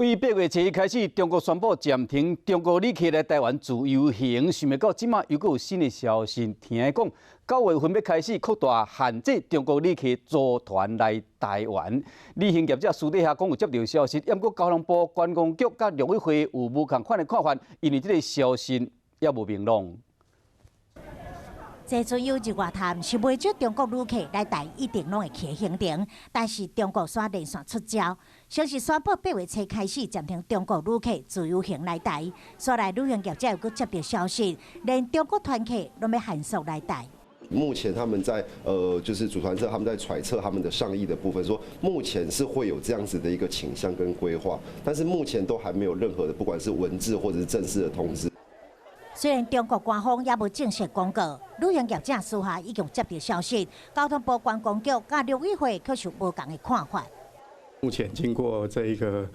對8月7日開始，中國宣布暫停中國旅客來台灣自由行，想袂到這馬又閣有新的消息，聽講9月份欲開始擴大限制中國旅客組團來台灣。旅行業者私底下講有接著消息，毋過交通部觀光局佮陸委會有無仝款的看法，因為這个消息猶無明朗。這陣有日外談，是袂少中國旅客來台一定攏會去行程，但是中國煞連續出招，先是宣布8月初開始暫停中國旅客自由行來台，煞來旅行業者又閣接著消息，連中國團客攏欲限縮來台。目前他們在就是組團社他們在揣測他們的上意的部分，說目前是會有這樣子的一個傾向跟規劃，但是目前都還沒有任何的，不管是文字或者是正式的通知。雖然中國官方猶無正式公告，旅行業者私下已經接著消息，交通部觀光局佮陸委會卻是無仝的看法。目前經過這一個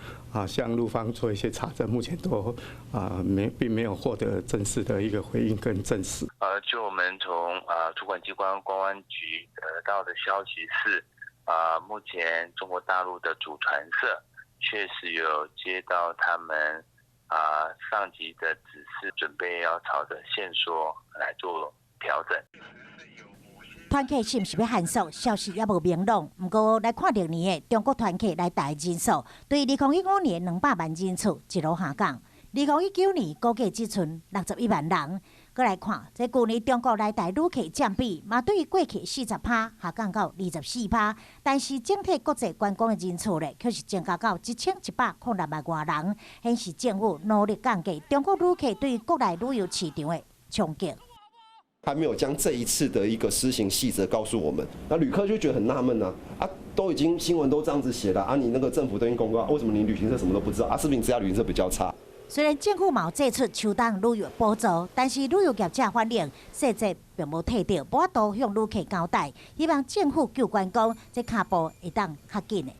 向陸方做一些查證，目前都沒並沒有獲得正式的一個回應跟證實。就我們從主管機關觀光局得到的消息是，目前中國大陸的組團社確實有接到他們上級的指示，準備要朝着限縮來做調整。團客是毋是欲限縮？消息猶無明朗。毋過來看歷年的中國團客來台人數，對2015年200萬人次一路下降。2019年估計只賰61萬人。閣來看，這舊年中國來台旅客佔比，嘛對過去40趴下降到24趴，但是整體國際觀光的人次咧，卻是增加到1106萬外人，顯示政府努力降低中國旅客對國內旅遊市場的衝擊。還沒有將這一次的一個施行細則告訴我們，那旅客就覺得很納悶啊，都已經新聞都這樣子寫了啊，你那個政府都已經公告，為什麼你旅行社什麼都不知道啊？是不是你這家旅行社比較差？雖然政府嘛有祭出秋冬旅遊補助，但是旅遊業者反映細節並無提著，無法度向旅客交代。希望政府救觀光，這跤步會當較緊的。